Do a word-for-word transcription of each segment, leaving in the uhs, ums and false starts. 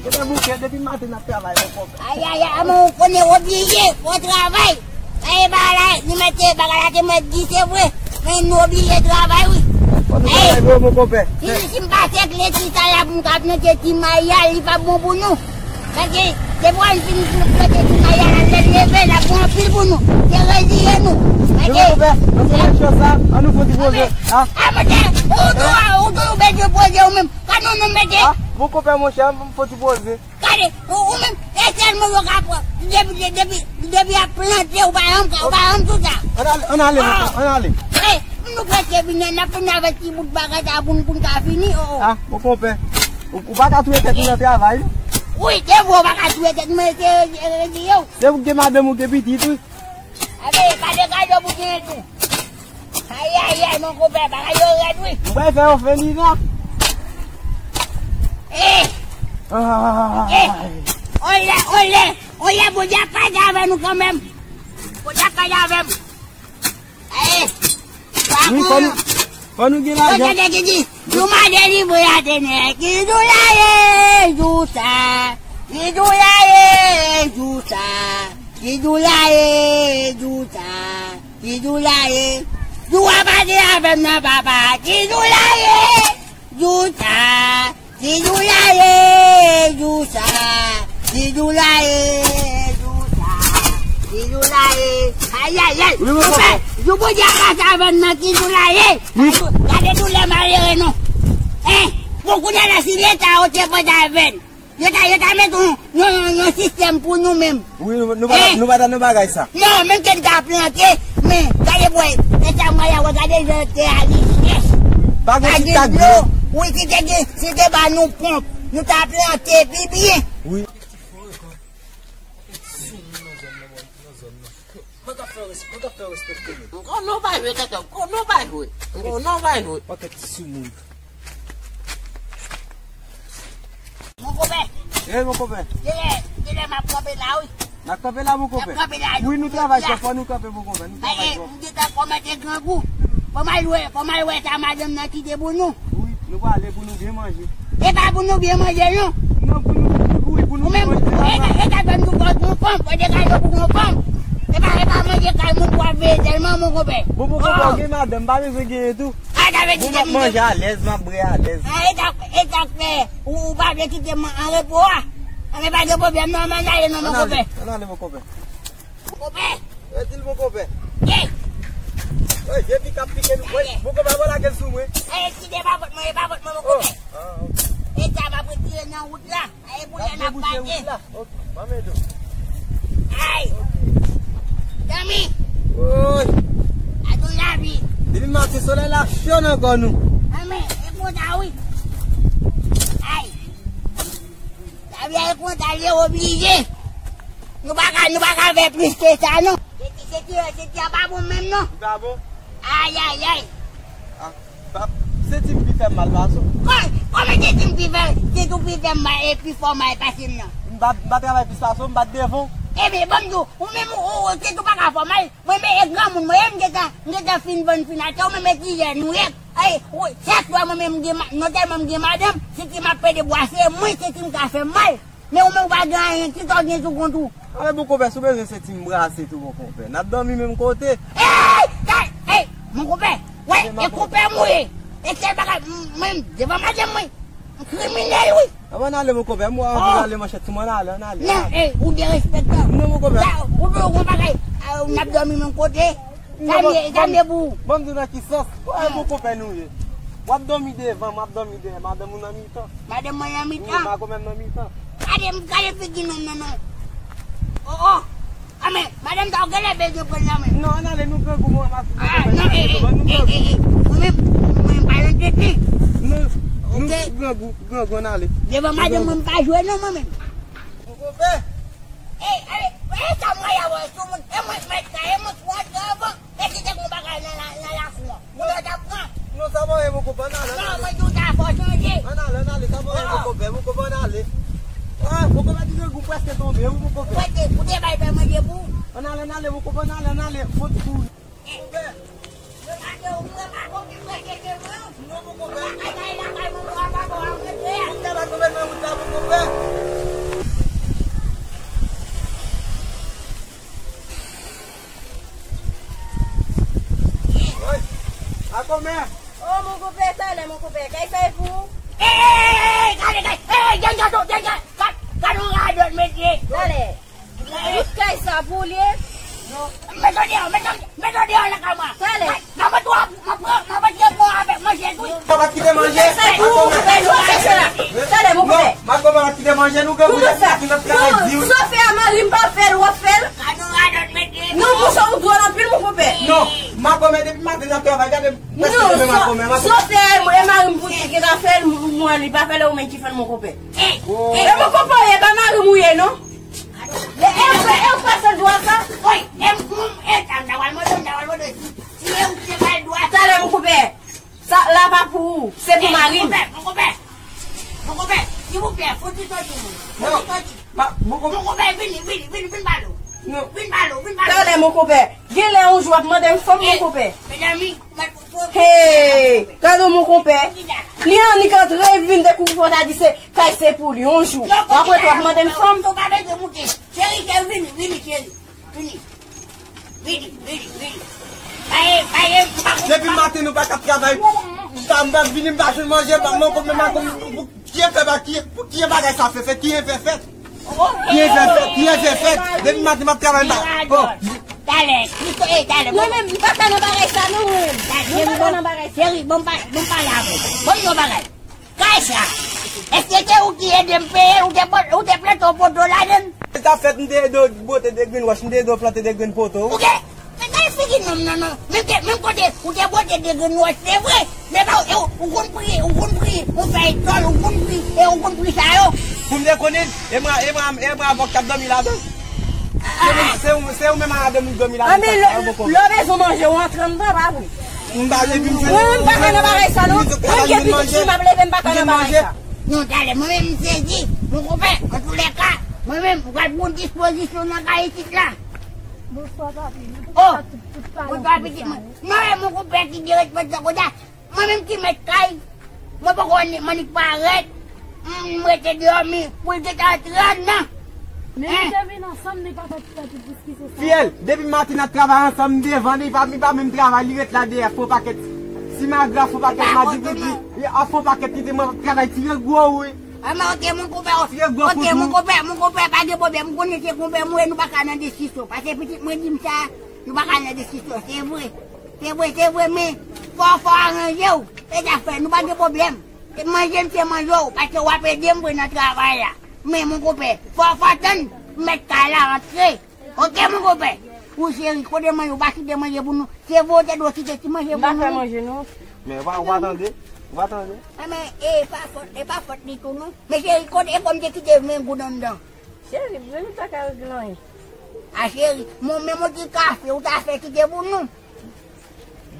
Depi bouke, depi maten n ap travay, mon konpè. Ayayay, men ou konnen oblije, fò travay. Sa e bagay la, li mete bagay la te mèt di, se vre. Men nou oblije travay, wi. Fò nou travay vre, mon konpè. Si, si m pa fè kleti sa la pou m ka plante ti maya, li pa bon pou nou. Paske, depi w fin plante ti maya la, lè l leve, l ap bon anpil pou nou. Se reziye nou. Paske, mon konpè, nan fè sa, an nou fè ti poze. A, mwen te, ou tou, ou tou bezwen poze ou menm. Ka nou, nou mete. A, mon konpè, monchè, m fè ti poze. Gade, ou, ou menm, e sèlman yo ka pran. Depi, depi, depi y ap plante, ou pa janm, ou pa janm sou sa. Ann ale, ann ale, ann ale. E, nou prèske vini, n ap fini avèk ti bout bagay sa pou n, pou n ka fini, o, o. A, mon konpè. Ou, ou pa ka touye tèt ou nan travay, non? Wi, se vre, ou pa ka touye tèt, men se, se, se, se yo. Se ou ki gen madanm ou gen pitit, wi. Abe, pa degaje w pou genyen tou. Ayayay, mon konpè, bagay yo rèd, wi. Ou bay fè yo fè li la. Eh! Ay. Eh! Olè, olè, olè, Bondye ap pase avè nou kanmenm. Bondye ap pase avè m. Eh! Wi, fò nou, fò nou gen lajan. Yo tande ki di, jou m a delivre a te nè. Ki jou la ye, jou sa. Ki jou la ye, jou sa. Ki jou la ye, jou sa. Ki jou la ye. Jou a pase avè m nan, papa. Ki jou la ye, jou sa. Ki jou la ye, jou sa. Ki jou la ye, jou sa. Ki jou la ye. Ayayay. Wi, wi, konpè, jou Bondye a pase avè m nan, ki jou la ye. Wi. Gade doulè malere nou. Hein? Bon, kounye a la, si Leta yo te pran avè n, yo ta, yo ta met yon, yon, yon, yon sistèm pou nou menm. Wi, nou, nou pa, eh, nou pa nan bagay sa. Non, menm ke n ta plante, men, gade bwè, men sa mwen ya, wè, gade jan tè a li chèch. Pa gen ti tak dlo. Wi, si te gen, si te ba nou ponp, nou ta plante pi byen. Wi. Mwen ka fè respè, mwen ka fè respekte nou. Mwen konnen w pa jwe, tètè, mwen konnen w pa jwe. Mwen konnen w pa jwe. Pakèt soumoun. Mon konpè. Eh, mon konpè. Genlè, genlè m ap kanpe la, wi. N ap kanpe la, mon konpè. N ap kanpe la, wi, nou travay fò, fò nou kanpe, mon konpè. Nou travay fò. M gentan kòmanse grangou. Fò m al wè, fò m al wè sa madanm nan kite pou nou. Wi, nou prale pou nou byen manje. E pa pou nou byen manje, non. Non, pou nou, wi, pou nou byen manje. Ou menm, e, e, e, sa fè m tou fò gon fanm, fò degaje pou gon fanm. E pa, e pa manje kay moun pou ap veye sèlman, mon konpè. Bon, bon, konpè, gen madanm, pa bezwen genyen tou. A, sa vle di m ap manje alèz, m ap bwè alèz. A, e sa, e sa k fè ou, ou pa vle kite m an repo a. A, men pa gen pwoblèm, non, m ann ale, non, mon konpè. Ann ale, mon konpè. Konpè. E di l, mon konpè. Ye. Wi, depi k ap pike nou. Wi, mon konpè, pa lage l sou mwen. E, kite papòt mwen, e papòt mwen, mon konpè. Ah, ok. E sa m ap retire nan wout la. Ay, pou lè n ap pase. Ok, m ap ede w. Ay. Zanmi. Woy. Adoun lavi. Depi maten, solèy la cho nan kò nou. Anmè, e konsa wi. Ay. Lavi a e konsa, li oblije. Nou pa ka, nou pa ka fè plis ke sa, non. Se ti, se ti, se ti a pa bon menm, non. Li pa bon? Ay, ay, ay. Ah, pap, senti m pi fè m mal pase w. Kò-, kòman senti m pi fè, senti w pi fè m mal, e pi fè w mal pase m nan? M pa, m pa travay plis pase w, m pa t devan w. Ebyen, ban m di w, ou menm, ou, ou, ou, senti w pa ka fè w mal. Mwen, men, e granmoun mwen ye, m gentan, m gentan fin vann fin atè, ou menm, e ti jèn ou ye. Ay, ou, chak fwa mwen menm, m gen ma-, non sèlman m gen madanm, senti m ap pede bwa, se mwen, senti m ka fè m mal. Men ou menm ou pa gen anyen, kisa w gen sou kont ou? A, men bon konpè, si w bezwen senti m brase tou, bon konpè, n ap dòmi menm kote. Ey! Ey! Ey! Bon konpè, wè, e konpè m ou ye. E sèl bagay, m, mwen, devan madanm mwen, m kriminèl, wi. Ann ale, bon konpè, m wè w anvi ale, manchèt sou mwen, ann ale, ann ale. Non, ey, ou derespektan. Non, bon konpè. Ou tou gon bagay, a, n ap dòmi menm kote. Sa m ye, sa m ye pou ou. Ban m di w nan ki sans. Wè, bon konpè nou ye. W ap dòmi devan, m ap dòmi dèyè. Madanm ou nan mitan. Madanm mwen nan mitan? Wi, madanm mwen nan mitan. Gade, gade figi nonm nan, non. Oh, oh. A, men, madanm sa ou genlè bezwen pran nan men. Non, ann ale, nou grangou, mwen, m ap... Ah, non, eh, eh, eh, eh, eh. Mwen menm, mwen pa nan tete. Non, nou grangou, grangou, ann ale. Devan madanm mwen, m pa jwe, non, mwen menm. Bon konpè. Ey, ale, e sa mwen ya wè sou moun, e mwen k mèt sa, e mwen k rantre anvan, e kite gon bagay nan la, nan lakou an. Moun yo t ap pran. Non, sa pa anyen, mon konpè, ann ale, ann ale. Non, mwen di w sa fò chanje. Ann ale, ann ale, sa pa anyen, mon konpè, mon konpè, ann ale. Ah, mon konpè, ti grangou prèske tonbe, wi, mon konpè. Ou te, ou te bay fè manje pou ou? Ann ale, ann ale, mon konpè, ann ale, ann ale, fò ti kou. Konpè. Yo gade w, mwen pa konn ki prèske ke mwen. Non, mon konpè. Lakay, lakay, mwen, mwen pa bon, an mwen te. Ou te la konpè nan wout la, mon konpè. Kòmè. Oh, mon konpè, talè, mon konpè. Kay sa e pou ou? Ey, ey, ey, ey, gade, gade, ey, ey, gade, gade, gade, gade yon radòt, mesye. Talè. Tout kay sa pou li ye? Met yo deyò, met yo, met yo deyò lakay mwen. Talè. Mwen, mwen pran, mwen pran, mwen pran bon avèk manje tou. Ou pa kite manje? Kay sa e pou ou, mon konpè, nou fè sa. Talè, mon konpè. Non, makomè pa kite manje, nou gen pou sa. Kòman sa? Sofè a mari m pa fè l, w ap fè l? Gade yon radòt, mesye. Non, bouch ou dwòl anpil, mon konpè. Non, makomè depi maten n ap travay, gade. Non, sofè e mari m pou ki ta fè l, mwen li pa fè l, ou menm ki fè l, mon konpè. E mon konpè, e pa mari m ou ye, non? E, e, e, ou pase dwa sa? Oy, e, m, e, ta, m ta pral mande, m ta pral mande si, si e ou ki te bay dwa sa. Talè, mon konpè, sa la pa pou ou, se pou mari m. Mon konpè, mon konpè, mon konpè, silvouplè, fouti soti, moun. Fouti soti. Mon konpè, vini, vini, vini, vin pale. Vin pale, vin pale. Talè, mon konpè. Genlè yon jou w ap mande m fanm, mon konpè. Mezanmi, hey, gade mon konpè. Li annik antre, vin dekouvri fò ta di se kay se pou li, yon jou. W ap wè tou w ap mande m fanm. Ou pa bezwen moute. Cheri, cheri, vini, vini, cheri. Vini. Vini, vini, vini. Baye, baye, m pa konn. Depi maten nou pa ka travay. M pa, m pa vini, m pa jwenn manje, m pa manko, m pa konn pou kiyè fè ba kiyè, pou kiyè bagay sa fè fèt, kiyè fè fèt. Kiyè fè fèt, kiyè fè fèt. Depi maten m ap travay, m pa. Oh. Talè, Kristo, e, talè. Mwen menm, m pa ka nan bagay sa, non, mwen menm. Mwen pa ka nan bagay sa. Cheri, bon, pa, bon, pale avè m. Bon, yon bagay. Kay sa, èske se ou ki ede m peye l? Ou te bò-, ou te plante yon poto ladan l? Sa fèt, m te ede w bwote de green wash, m te ede w plante de green poto. Ou gen, men gade figi nonm nan, non. Menm ke, menm kote, ou te bwote de green wash, se vre. Men pa, e, ou konn pri, ou konn pri, ou fèy tòl, ou konn pri, e ou konn pri sa yo. Pou m te konnen, e mwen, e mwen, e mwen avòk k ap dòmi ladan. Se ou, se ou, se ou menm a madanm ou dòmi ladan. Anben, lè w bezwen manje, ou antre anndan, pa vre? M pa leve m fè. Mwen menm m pa ka nan bagay sa non. Mwen gen pitit fi m ap leve m pa ka nan bagay sa. Non, talè, mwen menm m sezi. Mon konpè, antoulèka, mwen menm m pral pran yon dispozisyon nan kay isit la. Bonswa, papi. Oh, bonswa, pitit mwen. Non, e mon konpè ki gen responsab konsa. Mwen menm ki mèt kay. Mwen poko annik parèt. M rete dòmi pou l gentan antre anndan. Men nou te vin ansanm, li pa fè ti fè tout diskisyon sa. Fiyèl, depi maten n ap travay ansanm, m devan li, li pa, li pa menm travay, li ret la dèyè fon pakèt simagra, fon pakèt madigrigri, li a fon pakèt li te mwen ap travay, tire gwo wi. Ah, men oke, mon konpè, oke, mon konpè, mon konpè, pa gen pwoblèm. M konnen se konpè m ou ye, nou pa ka nan diskisyon. Paske pitit mwen di m sa, nou pa ka nan diskisyon. Se vre. Se vre, se vre, men fò, fò w aranje w. E zafè, nou pa gen pwoblèm. E manje m se manje w, paske w ap ede m vre nan travay la. Men, mon konpè, fò, fò w tann mèt kay la antre. Oke, mon konpè? Wi, cheri, kote manje, ou pa kite manje pou nou. Se vre, ou te dwe kite ti manje pou nou. M pa fè manje, non. Men, ou pa, ou pa tande? Ou pa tande? A, men, e pa fòt, e pa fòt li tou, non. Men, cheri, kote, e kòm te kite ven goud anndan. Cheri, men li pa ka regle anyen. A, cheri, mon, men mon ti kafe, ou ta fè kite pou nou.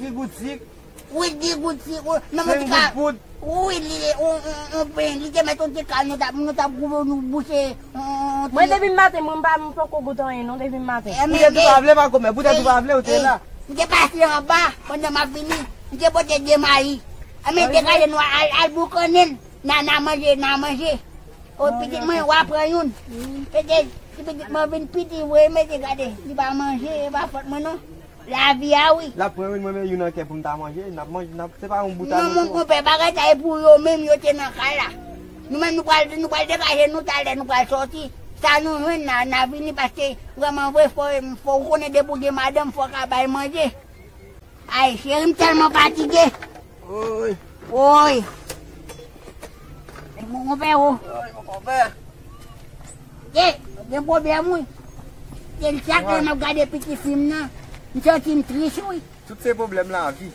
Di gout sik. Wi, di gout sik, wi. Men mon ti ka, wi, li, on, on, on pen, li te mèt on ti kal, nou t ap, nou t ap goumen nou bouche, on, on ti. Mwen, depi maten, mwen, m pa, m poko goute anyen, non, depi maten. Poutèt ou pa vle, pa kòmè, poutèt ou pa vle, ou te la. M te pase anba, pandan m ap vini, m te pote de mayi. Anben, degaje nou al, al boukannen, n a, n a manje, n a manje. O, pitit mwen, w a pran youn. Pete, si pitit mwen vin piti, vre, mete gade, li pa manje, e pa fòt mwen, non. Lavi a, wi. L ap pran youn, mwen, men youn an kè pou m ta manje, n ap manje, n ap, se pa yon bout a nou. Non, mon konpè, bagay sa e pou yo menm, yo te nan kay la. Nou menm, nou pral, nou pral degaje nou talè, nou pral sòti. Sa nou jwenn la, n a vini, paske, vrèman vre, fò, fò ou konnen depi w gen madanm, fò w ka bay manje. Ay, cheri, m tèlman fatige. Woy. Woy. Mon konpè, o. Woy, mon konpè. Ye, gen pwoblèm, wi. Ye, chak lè m ap gade piti fi m nan, m santi m tris, wi. Tout se pwoblèm lavi.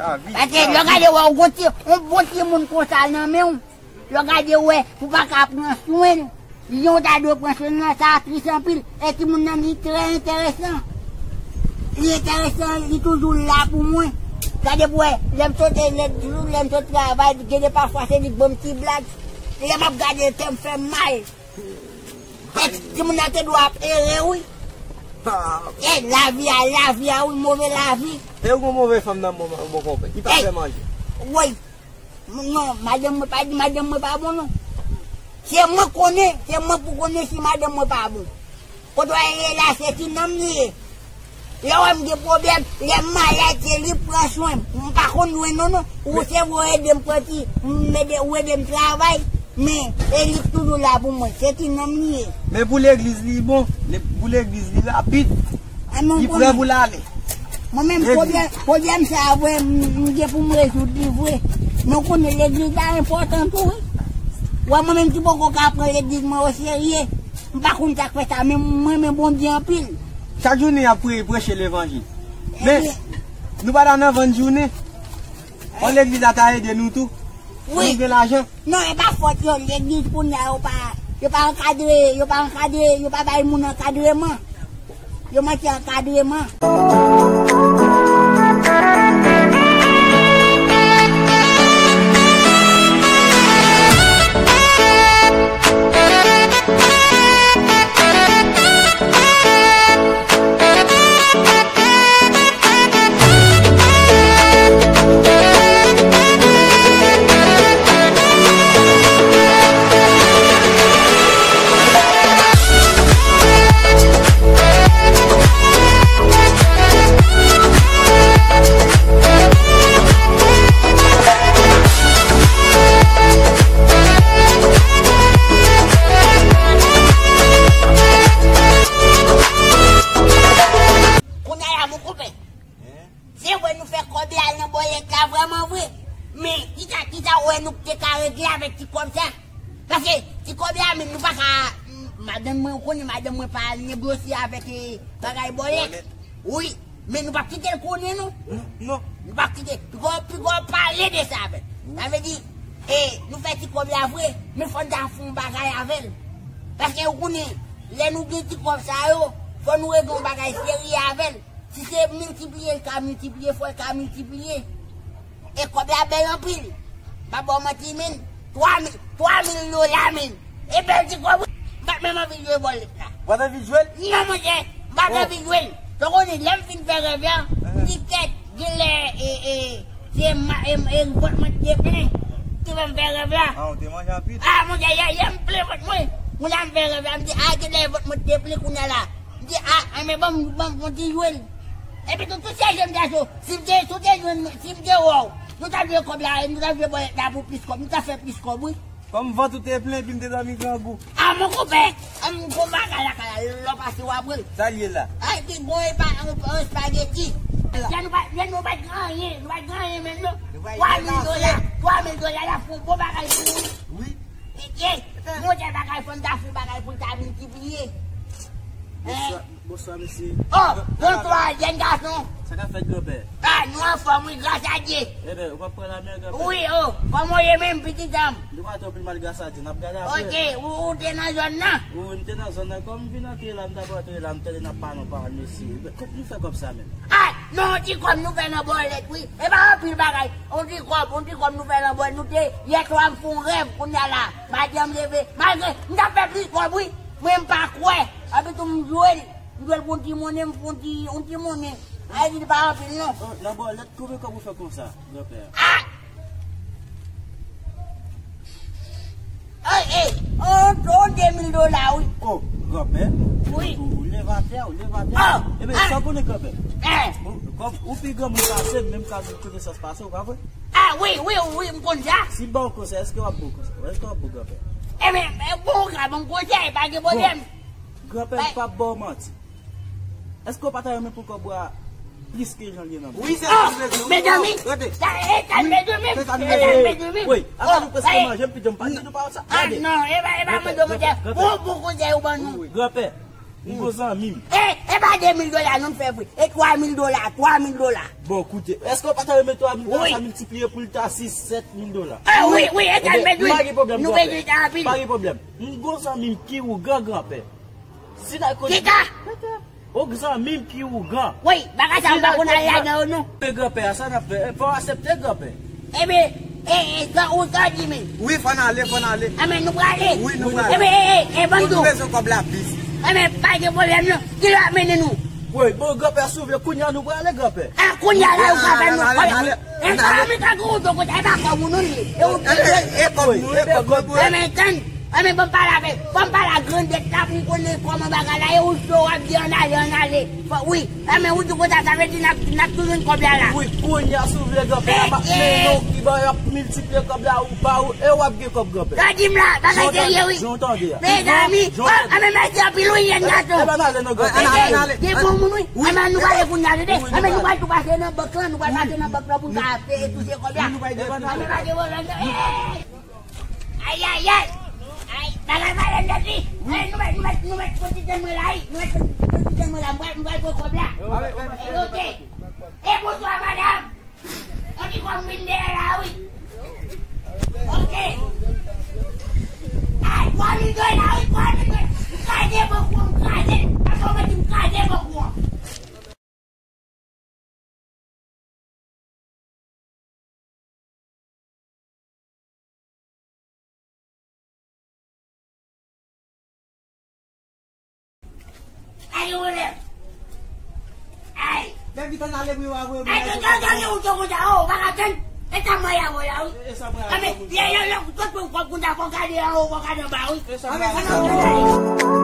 Lavi. Paske lè w gade, wè, yon bon ti, yon bon timoun konsa nan men w. Yo gade wè, ou pa ka pran swen l. Jan w ta dwe pran swen l lan, sa tris anpil. E timoun nan, li trè enteresan. Li enteresan, li toujou la pou mwen. Gade pou wè, lè m sot, lè, lè m sot travay, gen de pafwa se li k ban m ti blag. Lè m ap gade l, kè m fè m mal. E timoun nan te dwe ap ere, wi. E lavi a, lavi a, wi, move lavi. E ou gon move fanm nan bon, bon konpè, ki pa fè manje. Woy. Non, madanm mwen pa di madanm mwen pa bon, non. Se mwen konnen, se mwen pou konnen si madanm mwen pa bon. Kote w ye la, se ti nonm li ye. Lè w wè m gen pwoblèm, lè m malad, se li k pran swen m. M pa konn jwenn nou, non. Ou se vre w ede m pran ti, m ede, ou ede m travay, men e li k toujou la pou mwen. Se ti nonm li ye. Men pou legliz li bon, le- pou legliz li rapid. Li prè pou l ale. Mwen menm, pwoblèm, pwoblèm sa a vre, m, m gen pou m rezoud li vre. Men w konnen legliz la enpòtan tou, wi. Wè, mwen menm ki poko ka pran legliz mwen oserye, m pa konn sa k fè sa, men mwen renmen Bondye anpil. Chak jounen y ap pre- preche levanjil. Men, nou pa ta nan vann jounen. Fò legliz la ta ede nou tou. Pou nou gen lajan. Non, e pa fòt yo. Legliz kounye a, yo pa, yo pa ankadre, yo pa ankadre, yo pa bay moun ankadreman. Yo manke ankadreman. Kounye a la, mon konpè. Se vre, nou fè kòb la al nan bòlèt la vrèman vre. Men, kisa, kisa w wè nou te ka regle avèk ti kòb sa? Paske ti kòb la menm, nou pa ka, m, madanm mwen, ou konnen madanm mwen pa al negosye avèk, eh, bagay bòlèt. Wi, men nou p ap kite l konnen, non. Non. Nou p ap kite. Piga w, piga w pale de sa avè l. Sa vle di, eh, nou fè ti kòb la vre, men fò n ta fè yon bagay avè l. Paske ou konnen, lè nou gen ti kòb sa yo, fò nou regle yon bagay serye avè l. Si se miltipliye l ka miltipliye, fò l ka miltipliye. E kòb la bèl anpil. M pa ba w manti, men. Twa mil, twa mil dola, men. E bèl ti kòb, wi. M pa t menm anvi jwe bòlèt la. Ou pa t anvi jwe l? Non, monchè. M pa t anvi jwe l. Ou konnen, lè m fin fè rèv la, m di tèt, genlè, e, e, se ma-, e, e, vant mwen te plen ki fè m fè rèv la. Ah, ou te manje anpil? Ah, monchè, yè, yè m plen vant mwen. Kounye a m fè rèv la, m di, ah, genlè vant mwen te plen kounye a la. M di, ah, ah, men ban m, ban m fè yon ti jwe l. Epi tou, tout se jèn gason, si m te, si w te jwenn, si m te wè w, nou ta jwe kòb la, nou ta jwe bòlèt la pou plis kòb, nou ta fè plis kòb, wi. Kòm vant ou te plen, epi m te dòmi grangou. Ah, mon konpè, ah, m gon bagay lakay la, lè w pase w ap wè l. Sa l ye la? Ay, ki bon, e pa, yon, yon espageti. Lè nou pa, lè nou pa t gen anyen, nou pa t gen anyen menm, non. Twa mil dola, twa mil dola, la fè yon bon bagay pou nou. Wi. Mesye, monchè, bagay fò n ta fè bagay pou l ta miltipliye. Bonswa, bonswa, mesye. Oh, bonswa, jèn gason. Sa k ap fèt, granpè? Ah, nou anfòm, wi, gras a Dye. Ebyen, ou p ap pran lamè, granpè? Wi, oh, kòman w ye menm, pitit an m? Nou pa twò pi mal, gras a Dye, n ap gade apre. Ok, ou, ou te nan zòn nan? Wi, m te nan zòn nan. Kòm m vin antre la, m t ap antre la, m tande n ap pale yon pawòl, mesye. Ebyen, kòb nou fè kòb sa menm? Ah, non, yon ti kòb nou fè nan bòlèt, wi. E pa anpil bagay. Yon ti kòb, yon ti kòb nou fè nan bòlèt. Nou te, yè swa m fè yon rèv, kounye a la, madanm leve. Malgre, m t ap fè plis kòb, wi. Men m pa kwè. Epi tou m jwe l. M jwe l pou yon ti monnen, m fè yon ti, yon ti monnen. Sa vle di li pa anpil, non. Oh, nan bòlèt, konbyen kòb ou fè konsa, granpè? Ah! Ey, ey, on, on de mil dola, wi. Oh, granpè. Wi. Ou, ou leve atè, ou leve atè. Oh, ebyen, ah, sa w konnen, granpè? Eh. Bon, kòm ou pi granmoun pase m, menm ka di konesans pase w, pa vre? Ah, wi, wi, wi, m konn sa. Si m ba w konsèy, èske w ap bon konsèy? Èske w ap bon, granpè? Ebyen, eh, bon, ou ka ban m konsèy, pa gen pwoblèm. Bon, granpè, m p ap ba w manti. Èske w pa ta renmen pou kòb ou a plis ke jan l ye nan men w? Wi, se sa m vle di w. Mezanmi, e sa l vle di w menm? E sa l vle di w menm? Wi, apa nou prèske manje, m pito m pa di nou pawòl sa. Ah, non, e pa, e pa manje, manje. Bon, bon konsèy ou ban nou. Granpè, m gon zanmi m. E, e pa de mil dola non m fè vre. E twa mil dola, twa mil dola. Bon, koute, èske w pa ta renmen twa mil dola sa miltipliye pou l ta sis, sèt mil dola? Ah, wi, wi, e sa l vle di w. Pa gen pwoblèm, granpè. Pa gen pwoblèm. M gon zanmi m ki ougan, granpè. Si n al kote... Kika? Ou zanmi m ki ougan. Wi, bagay sa yo m pa konn al ladan yo non. Men granpè a, sa n ap fè? Fò w aksepte, granpè. Ebyen, e, e, sa ou sa di men. Wi, fò n ale, fò n ale. Ebyen, nou prale. Wi, nou prale. Ebyen, e, e, e, ban m di w. Nou bezwen kòb la plis. Ebyen, pa gen pwoblèm non. Kilè w ap mennen nou? Wi, bon, granpè, si w vle, kounye a nou prale, granpè. A, kounye a la, ou ka fè nou kòb. E sa, men sa gwo konsa, e pa kòb ou non li ye. E ou... E, e, e kòb nou, e kòb nou. Ebyen, tann. Ebyen, ban m pale avè, ban m pale a grandèt la pou m konn Kòman bagay la ye, ou cho w ap di ann ale, ann ale. Fò, wi. A, men ou di konsa, sa vle di n ap, n ap tou jwenn kòb la la. Wi, kounye a, si w vle, granpè, a m ap mennen w ki bò, y ap miltipliye kòb la, ou ba ou, e w ap gen kòb, granpè. Sa di m la, bagay serye, wi. Jan w tande a. Mezanmi, a, men mèsi anpil, wi, jèn gason. E pa n ale, non, granpè. Mezanmi, gen bon moun, wi. A, men nou pale kounye a, tande. A, men nou pral tou pase nan bank lan, nou pral pase nan bank lan pou n ka fè touche kòb la. A, men pa gen pwoblèm, non. Ayayay! Ay, bagay malè nèt wi! Ay, nou mèt, nou mèt, nou mèt pran ti tèn mwen la wi! Nou mèt pran ti tèn mwen la, m pral, m pral pran kòb la. Oke. E bonswa madanm! An ki kòm vin dèyè la wi! Oke. Ay, twa milyon la wi, twa milyon! M kraze bank ou an, m kraze! Avan mwen di m kraze bank ou an! Ay, yo, wole. Ay. Nèg ki tann ale pou yo avoye moun. Ay, yo, yo, yo, yo, yo, yo, oh, pa ka tann. E sa mwen y avoye la, wi. E sa mwen y avoye. Yo, yo, yo, tout moun konn konn sa, fò gade anwo, fò gade anba, wi. E sa mwen y avoye.